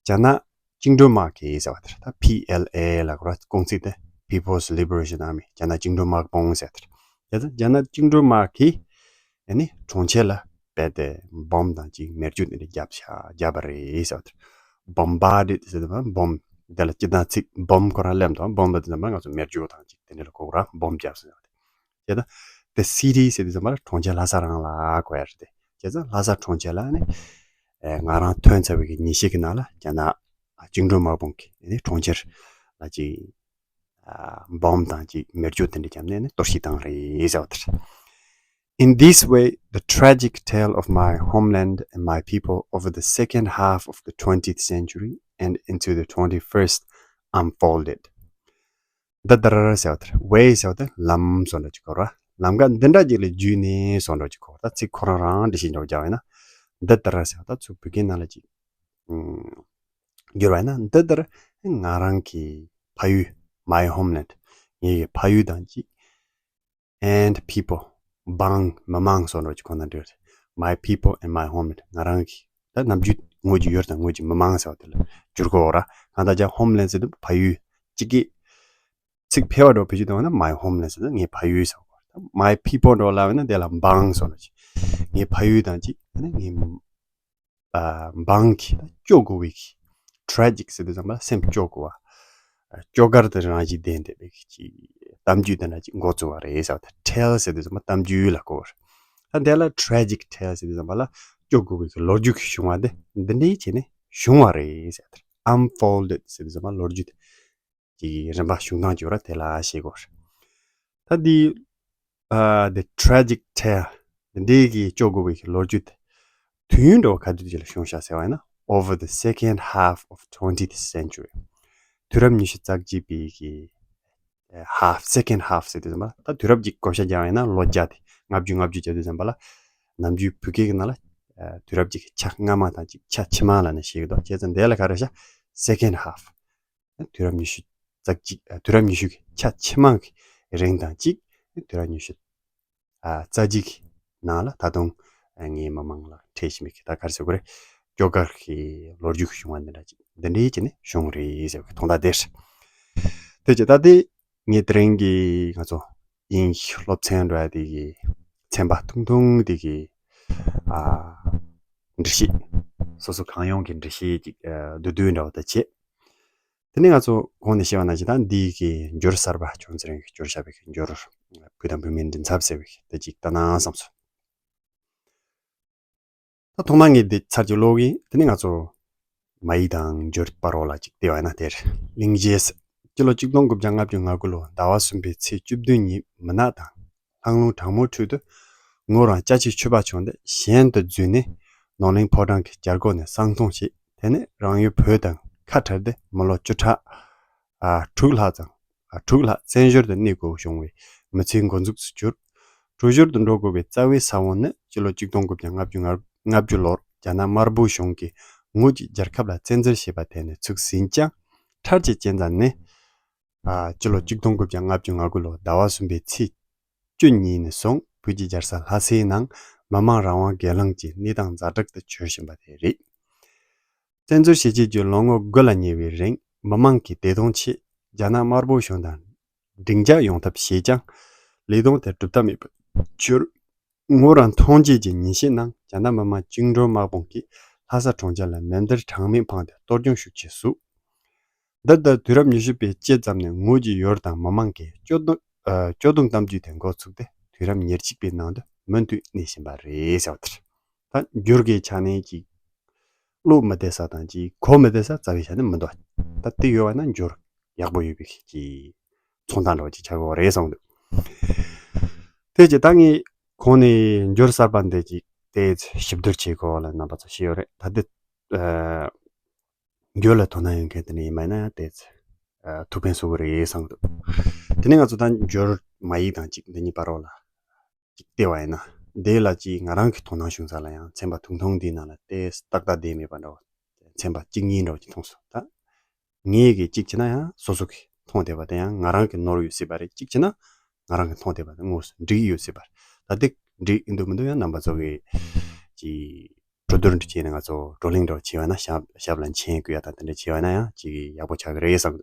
རྒྱ་ནག་བཅིངས་འགྲོལ་དམག་གིས་ཟེར་བ་དེ་རེད། ད་P L A ལབ་དགོས་རེད། རྐང་ཚིག་དེ་People's Liberation Army. རྒྱ་ནག་བཅིངས་འགྲོལ་དམག་དཔུང་ཟེར་བ་དེ་རེད། དེ་ཚོ་རྒྱ་ནག་བཅིངས་འགྲོལ་དམག་གིས་ཨ་ནི་གྲོང་ཁྱེར་ལ་རྦད་དེ་bomb དང་ཅིག་མེ་སྒྱོགས་དེ་འདྲ་བརྒྱབ་ཤག་བརྒྱབ་པ་རེད་ཟེར་བ་དེ་རེད། Bombarded ཟེར་དུས་ཙམ་པ་bomb དེ་ལ་སྤྱིར་བཏང་ཚིག་bomb ཁོ་རང་སླེབས་འདུག Bomb ལབ་དུས་ཙམ་པ་ང་ཚོ་མེ་སྒྱོགས་དང་ཅིག་དེ་འདྲ་ལ་གོ་དགོས་རེད། Bomb བརྒྱབ་ཟེར་བ་དེ། དེ་ད་the city ཟེར་དུས་ཙམ་པ་ལ་གྲོང་ཁྱེར་ལྷ་ས་རང་ལ་གོ་ཡ་རེད་དེ། བྱས་ཙང་ལྷ་ས་གྲོང་ཁྱེར་ལ་ནི་ཨེ་ང་རང་ཐོན་ཚར་བའི་ཉིན་ཤས་ཀྱི་ནང་ལ་རྒྱ་ནག་བཅིངས་འགྲོལ་དམག་དཔུང་གིས་ནི་གྲོང་ཁྱེར་ལ་ཅིག་ཨ་bomb དང་ཅིག་མེ་སྒྱོགས་དེ་འདྲ་བརྒྱབ་ནས་ནི་གཏོར་བཤིག་བཏང་རེད་ཟེར་བ་དེ་རེད། In this way, the tragic tale of my homeland and my people over the second half of the twentieth century and into the twenty-first unfolded. འདི་ལྟར་ཟེར་བ་དེ་རེད། Way ཟེར་བ་དེ་ལམ་བཟོ་འདྲ་ཅིག་གོ་ར། ལམ་ཀ་འདི་འདྲ་ཅིག་ལ་བརྒྱུད་ནས་བཟོ་འདྲ་ཅིག་གོ། ད་ཚིག་ཁོ་རང་རང་འབྲི་ཤེས་འཇོག་རྒྱག་པ་ཡིན་ན། འདི་ལྟར་ཟེར་བ་ད་ཚུར་བོད་སྐད་ནང་ལ་ཅིག་ཨུམ་བསྒྱུར་བ་ཡིན་ན། འདི་ལྟར་ང་རང་གི་ཕ་ཡུལ། My homeland. ངའི་ཕ་ཡུལ་དང་ཅིག and people. འབངས། མི་མང་བཟོ་འདྲ་ཅིག་ཁོ་ན་འདྲ། My people and my homeland. ང་རང་གི་ད་ནམ་རྒྱུན་ངོས་ཀྱི་ཡུལ་དང་ངོས་ཀྱི་མི་མང་ཟེར་བ་དེ་ལ་བསྒྱུར་དགོས་ར། གང་ལྟར་ཀྱང་homeland ཟེར་དུས་ཕ་ཡུལ། གཅིག་གིས་ཚིག་ཕལ་བ་འདྲ་བོ་བེད་སྤྱོད་གཏོང་བ་ན་my homeland ཟེར་ན་ངའི་ཕ་ཡུལ་ཟེར་བ། ད་my people འདྲ་བོ་ལབ་ན་དེ་ལ་འབངས་བཟོ་འདྲ་ཅིག་ངའི་ཕ་ཡུལ་དང་ཅིག་ཨ་ནི་ངའི་ཨ་འབངས་ཀྱི་ད་སྐྱོ་དགོས་པའི་གི། Tragic ཟེར་དུས་ཙམ་པ་སེམས་སྐྱོ་དགོས་པ། སྐྱོ་གར་དང་རང་བཞིན་ལྡན་བསྡད་པའི་གི་ཅིག་ གཏམ་རྒྱུད་དེ་འདྲ་ཅིག་འགོ་བཙུགས་པ་རེད་ཟེར་བ་དེ། Tale ཟེར་དུས་ཙམ་པ་གཏམ་རྒྱུད་ལ་གོ་བ་རེད། ད་དེ་ལ་tragic tale ཟེར་དུས་ཙམ་པ་ལ་སྐྱོ་དགོས་པའི་གི་ལོ་རྒྱུས་ཀྱི་བྱུང་བ་དེ་འདི་འདྲའི་བྱས་ནས་བྱུང་བ་རེད་ཟེར་བ་དེ། Unfolded ཟེར་དུས་ཙམ་པ་ལོ་རྒྱུས་དེ་ཀྱི་རིམ་པ་བྱུང་སྟངས་ཀྱི་བར་དེ་ལ་ཤེས་དགོས་རེད། ད་འདི་ཨ་the tragic tale འདི་འདྲའི་གི་སྐྱོ་དགོས་པའི་གི་ལོ་རྒྱུས་དེ་དུས་ཡུན་འདྲ་བོ་ག་དུས་ཅིག་ལ་བྱུང་ཤག་ཟེར་བ་ཡིན་ན། Over the second half of twentieth century དུས་རབས་ཉི་ཤུ་རྩ་གཅིག་པའི་གི་half, second half ཟེར་དུས་ཙམ་པ་ད་དུས་རབས་ཀྱི་བགོ་བཤའ་རྒྱག་པ་ཡིན་ན་ལོ་བརྒྱ་དེ་ལྔ་བཅུ་ལྔ་བཅུ་བརྒྱབ་དུས་ཙམ་པ་ལ་ནམ་རྒྱུན་བོད་སྐད་ཀྱི་ནང་ལ་ཨ་དུས་རབས་ཀྱི་ཆ་སྔ་མ་དང་ཅིག་ཆ་ཕྱི་མ་ལ་ནི་བཤད་ཀྱི་འདུག་བྱས་ཙང་དེ་ལ་ག་རེ་ཤག second half དུས་རབས་ཉི་ཤུ་རྩ་གཅིག་ཨ་དུས་རབས་ཉི་ཤུ་གི་ཆ་ཕྱི་མ་གི་རིང་དང་གཅིག་དུས་རབས་ཉི་ཤུ་ཨ་རྩ་གཅིག་གི་ནང་ལ་ད་དུང་ཨ་ངའི་མི་མང་ལ་འཕྲད་བཞིན་པའི་གི་ད་ག་རེ་ཟེར་དགོས་རེད། སྐྱོ་གར་གྱི་ལོ་རྒྱུས་ཀྱི་བྱུང་བ་འདི་འདྲ་ཅིག་འདི་འདྲའི་ཅིག་ནི་བྱུང་རེད་ཟེར་བའི་གི་དོན་དག་དེ་རེད། དེ་ཅི་ད་དེ་ངས་དེ་རིང་གི་ང་ཚོ་དབྱིན་ཡིག་སློབ་ཚན་འགྲོ་ཡ་དེ་གི་ཚན་པ་ཐུང་ཐུང་དེ་གི་ཨ་འགྲེལ་བཤད། སོ་སོ་གང་ཡོང་གི་འགྲེལ་བཤད་ཅིག་ཨ་བསྡུས་བསྡུས་འདྲ་བོ་དེ་བྱས། དེ་ནས་ང་ཚོ་གོང་ནས་བཤད་པ་ནང་བཞིན་ད་འདིའི་གི་འགྱུར་གསར་པ་ཅུང་ཟད་རིང་གི་འགྱུར་བཞག་པའི་གི་འགྱུར་བོད་དང་བོད་མིའི་མགྲིན་ཚབ་ཟེར་བའི་གི་དེ་ཅིག་ལྟ་ན་བསམ་སོང་། ད་ཐོག་མར་ངས་འདི་ཚར་གཅིག་ཀློག་གི་ཡིན། དེ་ནས་ང་ཚོ་མ་ཡིག་དང་འགྱུར་བར་རོ་ལ་ཅིག་བལྟས་པ་ཡིན་ན་དེར། གླེང་གཞི། སྤྱི་ལོ་གཅིག་སྟོང་དགུ་བརྒྱ་ལྔ་བཅུ་ང་དགུ་ལོ་ཟླ་བ་གསུམ་པའི་ཚེས་བཅུ་བདུན་ཉིན་མུན་ནག་དང་ལྷགས་རླུང་གྲང་མོའི་ཁྲོད་དུ་ངོ་རང་ཅ་ཆས་ཕྱུ་པ་བྱུང་སྟེ་གཞན་དུ་འཛུལ་ནས་ནོར་གླིང་ཕོ་བྲང་གི་རྒྱལ་སྒོ་ནས་གསང་མཐོང་བྱས། དེ་ནས་རང་ཡུལ་བོད་དང་ཁ་བྲལ་ཏེ་མི་ལོ་བཅུ་ཕྲག་ཨ་དྲུག་ལྷག་ཙམ། ཨ་དྲུག་ལྷག་བཙན་བྱོལ་དུ་གནས་དགོས་བྱུང་བའི་མི་ཚེའི་འགོ་འཛུགས་སུ་གྱུར། གྲུ་བཞུར་དུ་འགྲོ་དགོས་པའི་རྩ་བའི་ས་བོན་ནི་སྤྱི་ལོ་གཅིག་སྟོང་དགུ་བརྒྱ་ལྔ་བཅུ་ང་ལྔ་བཅུ་ལོར་རྒྱ་ནག་དམར་པོའི་གཞུང་གིས་ངོས་ཀྱི་རྒྱལ་ཁབ་ལ་བཙན་འཛུལ་བྱས་པ་དེ་ནས་ཚུགས་ཟིན་ཀྱང་། ཕྲལ་གྱི་རྐྱེན་རྩ་ནས། ཨ་སྤྱི་ལོ་གཅིག་སྟོང་དགུ་བརྒྱ་ལྔ་བཅུ་ང་དགུ་ལོ་ཟླ་བ་གསུམ་པའི་ཚེས་བཅུ་ཉིན་ནས་བཟུང་བོད་ཀྱི་རྒྱལ་ས་ལྷ་སའི་ནང་མི་དམངས་རང་དབང་སྒེར་ལངས་ཀྱི་གནས་སྟངས་ཛ་དྲག་ཏུ་འགྱུར་བཞིན་པ་དེ་རེད། བཙན་འཛུལ་བྱས་རྗེས་ཀྱི་ལོ་ངོ་དགུ་ལ་ཉེ་བའི་རིང་མི་མང་གིས་བདེ་ཐང་ཆེད་རྒྱ་ནག་དམར་པོའི་གཞུང་དང་སྡིངས་ཆ་ཡོང་ཐབས་བྱས་ཀྱང་ལས་དོན་དེ་འགྲུབ་ཐབས་མེད་པར་གྱུར། ངོ་རང་མཐོང་རྗེས་ཀྱི་ཉིན་ཤས་ནང་རྒྱ་ནག་མི་དམངས་བཅིངས་འགྲོལ་དམག་དཔུང་གིས་ལྷ་ས་གྲོང་ཁྱེར་ལ་མེ་མདའི་གྲངས་མེད་འཕངས་ཏེ་གཏོར་སྐྱོན་ཤུགས་ཆེ་བཟོས། འདི་ལྟར་དུས་རབས་ཉི་ཤུ་པའི་དཔྱིད་ཙམ་ནས་ངོས་ཀྱི་ཡུལ་དང་མི་མང་གིས་སྐྱོ་གདུང་ཨ་སྐྱོ་གདུང་གཏམ་རྒྱུད་དེ་འགོ་ཚུགས་ཏེ་དུས་རབས་ཉེར་གཅིག་པའི་ནང་དུ་མུ་མཐུད་གནས་བཞིན་པ་རེད་ཟེར་བ་དེ་རེད། ད་འགྱུར་གྱི་ཆ་ནས་ཅིག་བློ་མི་བདེ་ས་དང་ཅིག་གོ་མི་བདེ་ས་རྩ་བའི་ཆ་ནས་མི་འདུག་ད་དེ་ཡོད་པ་ན་འགྱུར་ཡག་པོ་ཡོད་པའི་ཅིག་ཚོང་རྟགས་འདྲ་བོ་ཅིག་ཆགས་ཀྱི་ཡོད་རེད་བསམ་གྱི་འདུག་དེ་ཅིག་ད་ངས་གོང་ནས་འགྱུར་གསར་པ་འདི་ཅིག་དེ་ཞིབ་བསྡུར་བྱེད་དགོས་ལ་རྣམ་པ་ཚོ་ཤེས་ཡོད་རེད། ད་འདི་ཨ། འགྱུར་ལ་དོ་སྣང་ཡོད་མཁན་དེ་འདྲ་ཡིན་པ་ཡིན་ན་དེ་ཨ་ཐུགས་ཕན་གསོས་ཀྱི་རེད་བསམ་གྱི་འདུག་དེ་ནས་ང་ཚོ་ད་འགྱུར་མ་ཡིག་དང་ཅིག་འདི་གཉིས་བར་རོ་ལ་ཅིག་བལྟས་པ་ཡིན་ན། དེ་ལ་ཅིག་ང་རང་གི་དོ་སྣང་བྱུང་ས་ལ་ཡང་ཚན་པ་ཐུང་ཐུང་འདིའི་ནང་ལ་དེ་ཏག་ཏག་བསྡད་མེད་པ་འདྲ་བོ། ཚན་པ་གཅིག་གཉིས་འདྲ་བོ་ཅིག་མཐོང་སོང་། ད་ངས་གི་གཅིག་བྱས་ན་ཡང་སོ་སོ་གི་མཐོང་བསྡད་པ་དེ་ཡང་ང་རང་གི་ནོར་ཡོད་སྲིད་པ་རེད། གཅིག་བྱས་ན་ང་རང་གི་མཐོང་བསྡད་པ་དེ་དངོས་སུ་འགྲིག་ཡོད་སྲིད་པ་རེད། ད་དེ་འགྲིག་ཡིན་འདུག་མི་འདུག་ཡང་རྣམ་པ་ཚོ་གི་ཅིག་གྲོས་བསྡུར་འདྲ་བྱས་ནས་ང་ཚོ་བགྲོ་གླེང་འདྲ་བྱས་པ་ན། ཞབས་ཞབས་ལ་མཆན་བཀོད་ཡ་དང་དེ་འདྲ་བྱས་པ་ན་ཡང་ཅིག་ཡག་པོ་ཆགས་ཀྱི་རེད་བསམ་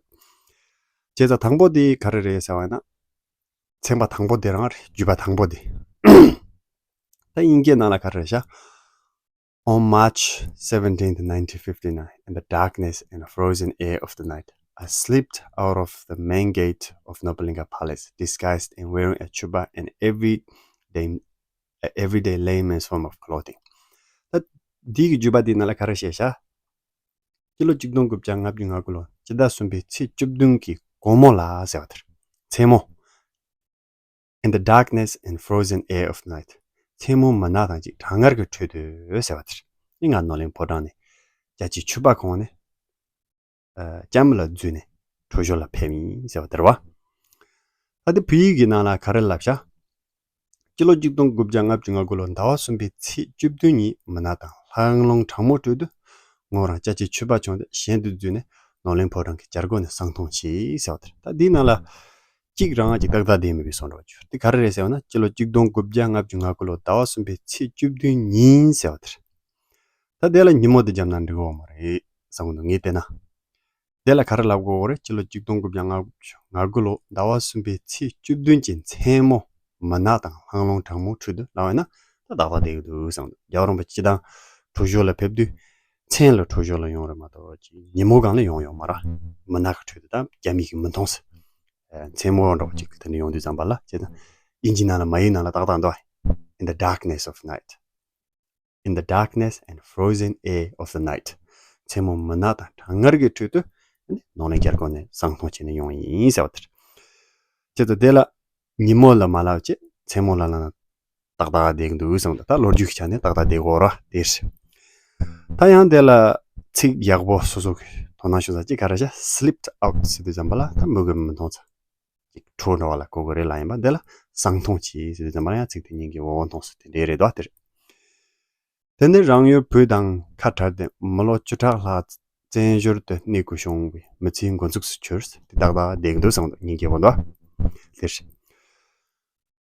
གྱི་འདུག་བྱས་ཙང་དང་པོ་དེ་ག་རེ་རེད་ཟེར་བ་ཡིན་ན། ཚན་པ་དང་པོ་དེ་རང་རེད། བརྒྱུད་པ་དང་པོ་དེ། ད་དབྱིན་སྐད་ནང་ལ་ག་རེ་རེད་ཤག On March seventeenth, nineteen fifty-nine, in the darkness and frozen air of the night, I slipped out of the main gate of Nobunaga Palace, disguised and wearing a chuba and everyday, a everyday layman's form of clothing. ད་འདི་གི་བརྒྱུད་པ་འདི་ནང་ལ་ག་རེ་བཤད་ཤག་སྤྱི་ལོ་གཅིག་སྟོང་དགུ་བརྒྱ་ལྔ་བཅུ་ང་དགུ་ལོ་སྤྱི་ཟླ་གསུམ་པའི་ཚེས་བཅུ་བདུན་གྱི་དགོང་མོ་ལ་ཟེར་བ་དེར། མཚན་མོ། In the darkness and frozen air of night. མཚན་མོ་མུན་ནག་དང་ཅིག་གྲང་ངར་གྱི་ཁྲོད་དུ་ཟེར་བ་དེར། ཨེ་ང་ནོར་གླིང་ཕོ་བྲང་ནས་རྒྱ་ཆེའི་ཕྱུ་པ་གོན་ནས་ཨ་ལྕམ་ལ་འཛུལ་ནས་གྲུ་ཞོར་ལ་ཕེབས་ཡིན་ཟེར་བ་དེ་རེད་བ། ད་དེ་བོད་ཡིག་གི་ནང་ལ་ག་རེ་ལབ་ཤག་སྤྱི་ལོ་གཅིག་སྟོང་དགུ་བརྒྱ་ལྔ་བཅུ་ང་དགུ་ལོ་ཟླ་བ་གསུམ་པའི་ཚེས་བཅུ་བདུན་ཉིན་མུན་ནག་དང་ལྷགས་རླུང་གྲང་མོའི་ཁྲོད་དུ་ངོ་རང་ཅ་ཆས་ཕྱུ་པ་གྱོན་ཏེ་གཞན་དུ་འཛུལ་ནས་ནོར་གླིང་ཕོ་བྲང་གི་རྒྱལ་སྒོ་ནས་གསང་མཐོང་བྱས་ཟེར་བ་དེ་རེད། ད་འདིའི་ནང་ལ་གཅིག་རང་ཅིག་ཏག་ཏག་བསྡད་མེད་པའི་བཟོ་འདྲ་བ་བྱུང་། དེ་ག་རེ་རེད་ཟེར་བ་ན་སྤྱི་ལོ་གཅིག་སྟོང་དགུ་བརྒྱ་ལྔ་བཅུ་ང་དགུ་ལོ་ཟླ་བ་གསུམ་པའི་ཚེས་བཅུ་བདུན་ཉིན་ཟེར་བ་དེ་རེད། ད་དེ་ལ་ཉིན་མོ་དེ་བརྒྱབ་ན་འགྲིག་གི་ཡོད་མ་རེད་བསམ་གི་འདུག་ངས་བལྟས་ན། དེ་ལ་ག་རེ་ལབ་དགོས་རེད། སྤྱི་ལོ་གཅིག་སྟོང་དགུ་བརྒྱ་ལྔ་བཅུ་ང་དགུ་ལོ་ཟླ་བ་གསུམ་པའི་ཚེས་བཅུ་བདུན་གྱི་མཚན་མོ་མུན་ནག་དང་ལྷགས་རླུང་གྲང་མོའི་ཁྲོད་དུ་ལབ་པ་ཡིན་ན་ད་ཏག་ཏག་བསྡད་ཀྱི་འདུག་བསམ་གི་འདུག་རྒྱལ་བ་རིན་པོ་ཆེ་སྤྱིར་བཏང་གྲུ་ཞོར་ལ་ཕེབས་དུས་མཚན་ལ་གྲུ་ཞོར་ལ་ཡོང་རེད་མ་གཏོགས་ཅིག་ཉིན་མོ་སྒང་ལ་ཡོང་ཡོད་མ་རེད། མུན་ནག་གི་ཁྲོད་དུ་ད་རྒྱ་མི་གིས་མི་མཐོང་ཟེར། མཚན་མོ་འདྲ་བོ་ཅིག་དེ་འདྲ་ཡོང་དུས་ཙམ་པ་ལ་བྱས་ཙང་དབྱིན་ཇི་ནང་ལ་མ་ཡིག་ནང་ལ་ཏག་ཏག་འདུག In the darkness of night. In the darkness and frozen air of the night. མཚན་མོ་མུན་ནག་དང་གྲང་ངར་གྱི་ཁྲོད་དུ་ནོར་གླིང་རྒྱལ་སྒོ་ནས་བསང་གཏོང་བྱས་ནས་ཡོང་བ་ཡིན་ཟེར་བ་དེ་རེད། བྱས་ཙང་དེ་ལ་ཉིན་མོ་ལ་མ་ལབ་བྱས་མཚན་མོ་ལ་ལབ་ན་ཏག་ཏག་བསྡད་ཀྱི་འདུག་བསམ་འདུག་ད་ལོ་རྒྱུས་ཀྱི་ཆ་ནས་ཏག་ཏག་བསྡད་ཀྱི་ཡོད་རེད་དེ་རེད། ད་ཡང་དེ་ལ་ཚིག་ཡག་པོ་སོ་སོ་གི་དོ་སྣང་ཤོར་ས་ཅིག་ག་རེ་བྱས། Slipped out ཟེར་དུས་ཙམ་པ་ལ་ད་མི་གིས་མི་མཐོང་ས། ཅིག་འཕྲོ་འདྲ་བ་ལ་གོ་དགོས་རེད་ལབ་ཡིན་པ། འདི་ལ་བསང་གཏོང་བྱས་ཟེར་དུས་ཙམ་པ་ལ་ཡང་ཚིག་དེ་སྙིང་གི་འོ་འོ་མཐོང་ས་དེ་འདྲས་རེད་དོ་དེ་རེད། དེ་ནས་རང་ཡུལ་བོད་དང་ཁ་བྲལ་ཏེ་མི་ལོ་བཅུ་ཕྲག་ལྷག་བཙན་བྱོལ་དུ་གནས་དགོས་བྱུང་བའི་མི་ཚེའི་འགོ་འཛུགས་སུ་གྱུར། དེ་ཏག་ཏག་བསྡད་ཀྱི་འདུག་བསམ་འདུག་སྙིང་རྗེ་པོ་འདུག་དེ་རེད།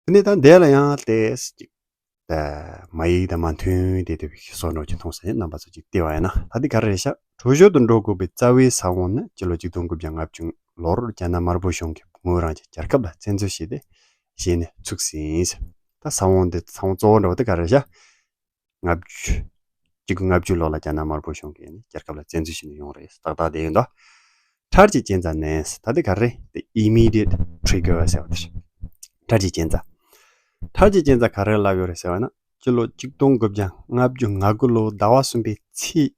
དེ་ནས་ད་འདས་ལ་ཡང་ལྟས་ཅིག་ད་མ་ཡིག་དང་མ་མཐུན་བསྡད་བསྡད་པའི་བཟོ་འདྲ་ཅིག་མཐོང་ས་ཡིན། རྣམ་པ་ཚོ་ཅིག་བལྟས་པ་ཡིན་ན། ད་འདི་ག་རེ་རེད་ཤག་གྲོས་ཞོར་དུ་འགྲོ་དགོས་པའི་རྩ་བའི་ས་བོན་ནི་སྤྱི་ལོ་ཆིག་སྟོང་དགུ་བརྒྱ་ལྔ་བཅུ་ལོར་རྒྱ་ནག་དམར་པོ་གཞུང་གིས་དངོས་རང་གི་རྒྱལ་ཁབ་ལ་བཙན་འཛུལ་བྱས་ཏེ་གཞི་ནས་ཚུགས་ཟིན། ད་ས་བོན་འདི་ས་བོན་གཙོ་བོ་འདྲ་བོ་དེ་ག་རེ་རེད་ཤག་ལྔ་བཅུ། གཅིག་དགུ་ལྔ་བཅུ་ལོ་ལ་རྒྱ་ནག་དམར་པོ་གཞུང་གིས་ནི་རྒྱལ་ཁབ་ལ་བཙན་འཛུལ་བྱས་ནས་ཡོང་རེད། ཏག་ཏག་དེ་ཡིན་དོ། མཐར་གྱིས་རྐྱེན་རྩ་ནི། ད་དེ་ག་རེ་རེད། དེ་immediate trigger ཟེར་བ་དེ་རེད། མཐར་གྱིས་རྐྱེན་རྩ། མཐར་གྱིས་རྐྱེན་རྩ་ག་རེ་ལབ་ཡོད་རེད་ཟེར་བ་ན། སྤྱི་ལོ་ཆིག་སྟོང་དགུ་བརྒྱ་ལྔ་བཅུ་ང་དགུ་ལོ་ཟླ་བ་གསུམ་པའི་ཚེས་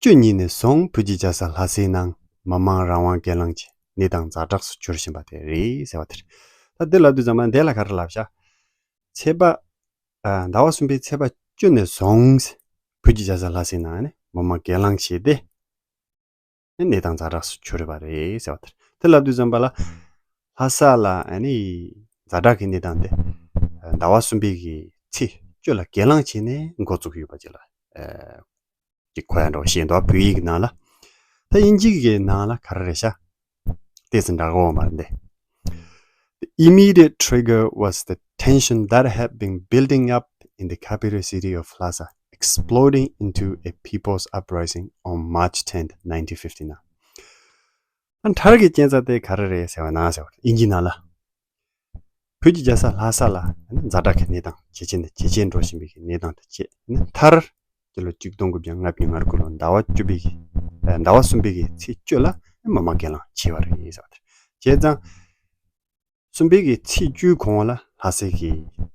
བཅུ་གཉིས་ནས་བཟུང་བོད་ཀྱི་རྒྱལ་ས་ལྷ་སའི་ནང་མི་མང་རང་དབང་སྒེར་ལངས་ཀྱི་གནས་སྟངས་ཛ་དྲག་སུ་གྱུར་བཞིན་པ་དེ་རེད་ཟེར་བ་དེ་རེད། ད་དེ་ལབ་དུས་ཙམ་པ་འདས་ལ་ག་རེ་ལབ་ཤག་ཚེས་པ། ཨ། ཟླ་བ་གསུམ་པའི་ཚེས་པ་བཅུ་ནས་བཟུང་བོད་ཀྱི་རྒྱལ་ས་ལྷ་སའི་ནང་ནས་མི་མང་སྒེར་ལངས་བྱས་ཏེ། གནས་སྟངས་ཛ་དྲག་སུ་གྱུར་ཡོད་པ་རེད་ཟེར་བ་དེ་རེད། དེ་ལབ་དུས་ཙམ་པ་ལ། ལྷ་ས་ལ་ཨ་ནི་ཛ་དྲག་གི་གནས་སྟངས་དེ་ཟླ་བ་གསུམ་པའི་གི་ཚེས་བཅུ་ལ་སྒེར་ལངས་བྱས་ནས་འགོ་བཙུགས་ཡོད་པ་ཅིག་ལ། ཨ། ཅིག་གོ་ཡ་འདྲ་བོ་ཤེས་འདུག་བོད་ཡིག་གི་ནང་ལ། ད་དབྱིན་ཇི་གི་ནང་ལ་ག་རེ་རེད་ཤག་དེ་ཚོ་འདྲ་གོ་བ་མ་རེད་འདི། The immediate trigger was the tension that had been building up in the capital city of Lhasa, exploding into a people's uprising on March tenth, nineteen fifty-nine. ཨ། མཐར་གྱི་རྐྱེན་རྩ་དེ་ག་རེ་རེད་ཟེར་བ་ན་ཟེར་བ་དབྱིན་ཇི་ནང་ལ། བོད་ཀྱི་རྒྱལ་ས་ལྷ་ས་ལ་ཛ་དྲག་གི་གནས་སྟངས་ཇེ་ཆེ་ནས་ཇེ་ཆེར་འགྲོ་བཞིན་པའི་གནས་སྟངས་དེ་བྱས་ནས་མཐར། སྤྱི་ལོ་ཆིག་སྟོང་དགུ་བརྒྱ་ལྔ་བཅུ་ང་དགུ་ལོ་ཟླ་བ་བཅུ་པའི་གི། ཟླ་བ་གསུམ་པའི་གི་ཚེས་བཅུ་ལ་མི་མང་སྒེར་ལངས་བྱས་པ་རེད་ཟེར་བ་དེ། བྱས་ཙང་། གསུམ་པའི་གི་ཚེས་བཅུའི་གོང་ལ་ལྷ་སའི་གི་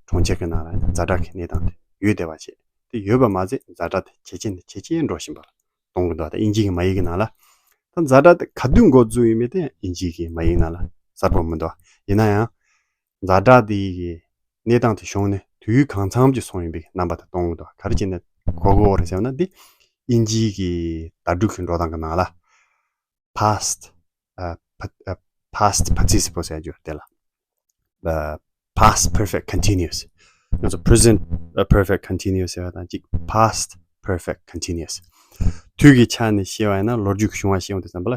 གྲོང་ཁྱེར་གི་ནང་ལ་ཛ་དྲག་གི་གནས་སྟངས་དེ་ཡོད་བསྡད་པ་བྱས། དེ་ཡོད་པ་མ་ཟད་ཛ་དྲག་དེ་ཇེ་ཆེ་ནས་ཇེ་ཆེར་འགྲོ་བཞིན་པ་ལ་གཏོང་གི་འདུག་ད་དབྱིན་ཇི་གི་མ་ཡིག་གི་ནང་ལ། ད་ཛ་དྲག་དེ་ག་དུས་འགོ་བཙུགས་ཡོད་མེད་དེ་དབྱིན་ཇི་གི་མ་ཡིག་ནང་ལ་གསལ་པོ་མི་འདུག་ཡིན་ན་ཡང་། ཛ་དྲག་དེ་གི་གནས་སྟངས་དེ་བྱུང་ནས་དུས་ཡུན་གང་འཚམ་ཅིག་སོང་ཡོད་པའི་རྣམ་པ་དེ་སྟོན་གྱི་འདུག་ག་རེ་བྱས་ནས་གོ་དགོས་རེད་ཟེར་ན། འདི་དབྱིན་ཇིའི་གི་བརྡ་སྤྲོད་ཀྱི་འགྲོ་སྟངས་ཀྱི་ནང་ལ། past, uh, pa- uh, past participle ཟེར་རྒྱུ་དེ་ལ། uh, past perfect continuous. ང་ཚོ་present, uh, perfect continuous ཟེར་བ་དང་གཅིག past perfect continuous. དུས་ཀྱི་ཆ་ནས་བཤད་པ་ཡིན་ན་ལོ་རྒྱུས་ཀྱི་བྱུང་བ་བཤད་ཡོང་དུས་ཙམ་པ་ལ།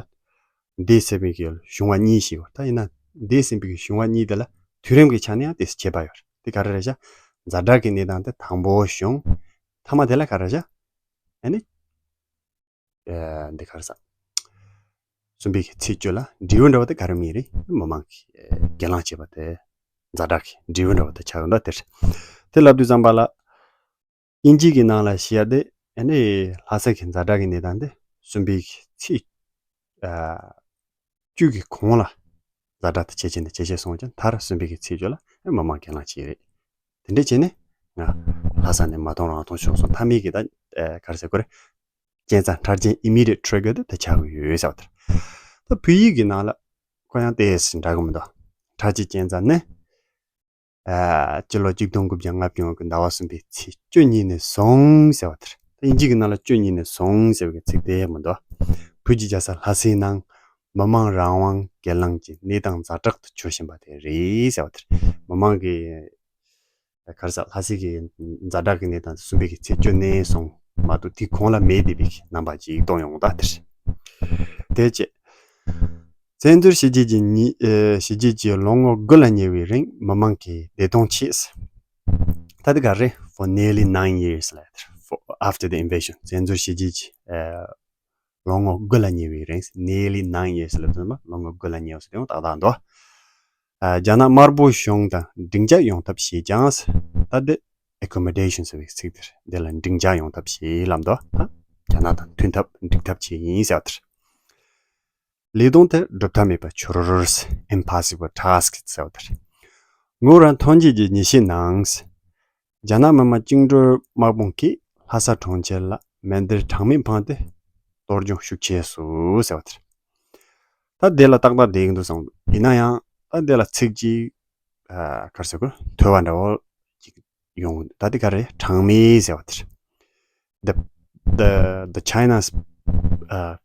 འདས་ཟིན་པའི་གི་བྱུང་བ་གཉིས་ཤིག་ཡོད། ད་ཡིན་ན་འདས་ཟིན་པའི་གི་བྱུང་བ་གཉིས་དེ་ལ་དུས་རིམ་གྱི་ཆ་ནས་ཡང་དེ་ཁྱད་པར་ཡོད། དེ་ག་རེ་རེད་ཤག་ཛ་དྲག་གི་གནས་སྟངས་དེ་དང་པོ་བྱུང་། མཐའ་མ་དེ་ལ་ག་རེ་རེད་ཤག་ཨ་ནི། ཨ། འདི་ག་རེ་ཟ། གསུམ་པའི་གི་ཚེས་བཅུ་ལ་འབྲས་བུ་འདྲ་བ་དེ་ག་རེ་མེད་རེད། མི་མང་གི་སྒེར་ལངས་བྱས་པ་དེ་ཛ་དྲག་གི་འབྲས་བུ་འདྲ་བ་དེ་ཆགས་ཡོང་ད་དེ་རེད། དེ་ལབ་དུས་ཙམ་པ་ལ། དབྱིན་ཇི་གི་ནང་ལ་བཤད་ཡ་དེ་ཨ་ནི་ལྷ་ས་གི་ཛ་དྲག་གི་གནས་སྟངས་དེ་གསུམ་པའི་གི་ཚེས། ཨ། བཅུ་གི་གོང་ལ་ཛ་དྲག་དེ་ཇེ་ཆེ་ནས་ཇེ་ཆེ་སོང་ཀྱང་མཐར་གསུམ་པའི་གི་ཚེས་བཅུ་ལ་མི་མང་སྒེར་ལངས་བྱས་རེད། དེ་འདྲ་བྱས་ནས་ང་ལྷ་ས་ནས་མ་མཐོང་རང་མཐོང་བྱུང་སོང་། མཐའ་མའི་གི་ད་ཨ་ག་རེ་ཟེར་དགོས་རེད། རྐྱེན་རྩ་མཐར་རྐྱེན་immediate trigger དེ་དེ་ཆགས་ཀྱི་ཡོད་ཟེར་བ་དེ་རེད། ད་བོད་ཡིག་གི་ནང་ལ་ཁོ་ཡང་ཏོག་ཙམ་འདྲ་གི་མི་འདུག་མཐར་གྱི་རྐྱེན་རྩ་ནི། ཨ། སྤྱི་ལོ་ཆིག་སྟོང་དགུ་བརྒྱ་ལྔ་བཅུ་ང་དགུ་ཟླ་བ་གསུམ་པའི་ཚེས་བཅུ་གཉིས་ནས་བཟུང་ཟེར་བ་དེ་རེད། ད་དབྱིན་ཇི་གི་ནང་ལ་བཅུ་གཉིས་ནས་བཟུང་ཟེར་བའི་ཚིག་དེ་མི་འདུག་བོད་ཀྱི་རྒྱལ་ས་ལྷ་སའི་ནང་མི་མང་རང་དབང་སྒེར་ལངས་ཀྱི་གནས་སྟངས་ཛ་དྲག་ཏུ་གྱུར་བཞིན་པ་དེ་རེད་ཟེར་བ་དེ་རེད། མི་མང་གི་ག་རེ་ཟ། ལྷ་སའི་གི་ཛ་དྲག་གི་གནས་སྟངས་གསུམ་པའི་གི་ཚེས་བཅུ་ནས་བཟུང་མ་གཏོགས་དེའི་གོང་ལ་མེད་བསྡད་པའི་རྣམ་པ་ཅིག་སྟོན་ཡོང་ད་དེ་རེད། དེ་བྱས། བཙན་འཛུལ་བྱས་རྗེས་ཀྱི་ཉི། ཨེ། བྱས་རྗེས་ཀྱི་ལོ་ངོ་དགུ་ལ་ཉེ་བའི་རིང་མི་མང་གི་བདེ་དོན་ཆེད། ད་དེ་ག་རེ། For nearly nine years later, for after the invasion. བཙན་འཛུལ་བྱས་རྗེས་ཀྱི། ཨེ། ལོ་ངོ་དགུ་ལ་ཉེ་བའི་རིང་། Nearly nine years later ལ་ལོ་ངོ་དགུ་ལ་ཉེ་བ་ཟེར་ཡང་ཏག་ཏག་འདུག་ཨ། རྒྱ་ནག་དམར་པོ་གཞུང་དང་འགྲིག་འཇགས་ཡོང་ཐབས་བྱས་ཀྱང་། ད་དེ་accommodation ཟེར་བའི་ཚིག་དེ་རེད། འདི་ལ་འགྲིག་འཇགས་ཡོང་ཐབས་བྱས་ལབ་འདུག་ད་རྒྱ་ནག་དང་མཐུན་ཐབས་འགྲིག་ཐབས་བྱས་ཡིན་ཟེར་བ་དེ་རེད། ལས་དོན་དེ་སྒྲུབ་ཐབས་མེད་པ་འགྱུར། Impossible task ཟེར་བ་དེ་རེད། ངོས་རང་ཐོན་སྐྱེད་ཀྱི་ཉིན་ཤས་ནང་། རྒྱ་ནག་མི་དམངས་བཅིངས་འགྲོལ་དམག་དཔུང་གིས་ལྷ་ས་གྲོང་ཁྱེར་ལ་མེ་འདར་གྲངས་མེད་འཕངས་ཏེ་གཏོར་སྐྱོན་ཤུགས་ཆེ་བཟོས་ཟེར་བ་དེ་རེད། ད་དེ་ལ་ཏག་ཏག་བསྡད་ཀྱི་འདུག་བསམ་འདུག་ཡིན་ན་ཡང་ད་དེ་ལ་ཚིག་གཅིག་ཨ། ག་རེ་ཟེར་དགོས། ཐོས་པ་འདྲ་བོ་ཅིག་ཡོང་། ད་དེ་ག་རེ། གྲངས་མེད་ཟེར་བ་དེ་རེད། The the the China's uh,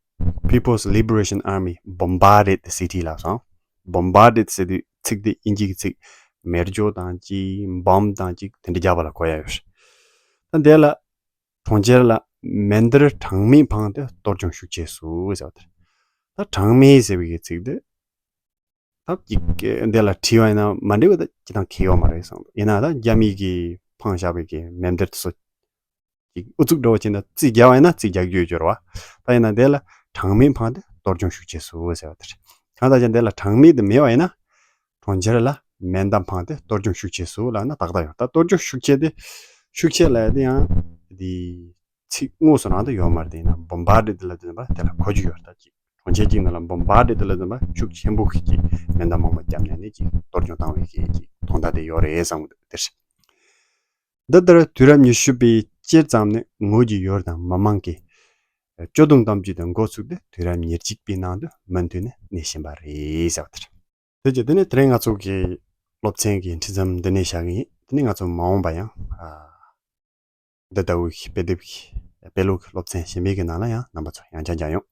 People's Liberation Army bombarded the city ལབ་སོང་། Bombarded ཟེར་དུས་ཚིག་དེ་དབྱིན་ཇི་གི་ཚིག་མེ་སྒྱོགས་དང་གཅིག་bomb དང་གཅིག་དེ་འདྲ་རྒྱག་པ་ལ་གོ་ཡ་ཡོད་རེད། ད་འདི་ལ་གྲོང་ཁྱེར་ལ་མེ་འདར་གྲངས་མེད་འཕངས་ཏེ་གཏོར་སྐྱོན་ཤུགས་ཆེ་བཟོས་ཟེར་བ་དེ་རེད། ད་གྲངས་མེད་ཟེར་བའི་ཚིག་དེ་ད་ཅིག་འདི་ལ་བྲིས་པ་ཡིན་ན་མ་འགྲིག་པ་ད་ཅི་དང་གི་ཡོད་མ་རེད་བསམ་འདུག་ཡིན་ན་ད་རྒྱ་མི་གིས་འཕངས་བཞག་པའི་གི་མེ་འདར་དེ་ཚོ་ཅིག་ཨུ་ཚུགས་འདྲ་བོ་བྱས་ན་རྩིས་རྒྱག་པ་ཡིན་ན་རྩིས་རྒྱག་རྒྱུ་ཡོད་རེད་བ། ད་ཡིན་ན་དེ་ལ་གྲངས་མེད་འཕངས་ཏེ་གཏོར་སྐྱོན་ཤུགས་ཆེ་བཟོས་ཟེར་བ་དེ་རེད། གང་ལྟར་ཀྱང་དེ་ལ་གྲངས་མེད་དུ་མེད་པ་ཡིན་ན། གྲོང་ཁྱེར་ལ་མེ་མདའ་འཕངས་ཏེ་གཏོར་སྐྱོན་ཤུགས་ཆེ་བཟོས་ལབ་ན་ཏག་ཏག་ཡོད། ད་གཏོར་སྐྱོན་ཤུགས་ཆེ་དེ། ཤུགས་ཆེ་ལབ་ཡ་དེ་ཡང་དེ་ཚིག་དངོས་སུ་ནང་དུ་ཡོད་མ་རེད། དེ་ཡིན་ན་བོམ་བར་ཌི་དེ་ལ་དེ་ནི་པ་དེ་ལ་གོ་རྒྱུ་ཡོད་རེད། ད་ཅིག་གྲོང་ཁྱེར་གཅིག་ནང་ལ་བོམ་བར་ཌི་དེ་ལ་དེ་ནི་པ་ཤུགས་ཆེན་པོ་གི་ཅིག་མེ་མདའ་མང་པོ་བརྒྱབ་ནས་ནི་ཅིག་གཏོར་སྐྱོན་བཏང་བའི་གི་ཅིག་དོན་དག་དེ་ཡོད་རེད་བསམ་གི་འདུག་དེ་རེད། འདི་ལྟར་དུས་རབས་ཉི་ཤུ་པའི་སྤྱིར་ཙམ་ནས་ངོས་ཀྱི་ཡུལ་དང་མི་དམངས་ཀྱིས་སྤྱོད་གདུང་གཏམ་རྒྱུད་དེ་འགོ་ཚུགས་ཏེ་དུས་རབས་ཉེར་གཅིག་པའི་ནང་དུ་མུ་མཐུད་ནས་གནས་བཞིན་པ་རེད་ཟེར་བ་དེ་རེད། དེ་རྗེས་དེ་ནས་དེ་རིང་ང་ཚོ་གི་སློབ་ཚན་གྱི་འཕྲིན་ཚབ་འདི་ནས་བཞག་གི་ཡིན། དེ་ནས་ང་ཚོ་མ་འོངས་པ་ཡང་ཨ། འདི་ལྟ་བུའི་དཔེ་དེབ་ཀྱི་དཔེ་ཀློག་གི་སློབ་ཚན་གཞན་པའི་གི་ནང་ལ་ཡང་རྣམ་པ་ཚོ་ཡང་བསྐྱར་མཇལ་ཡོང་།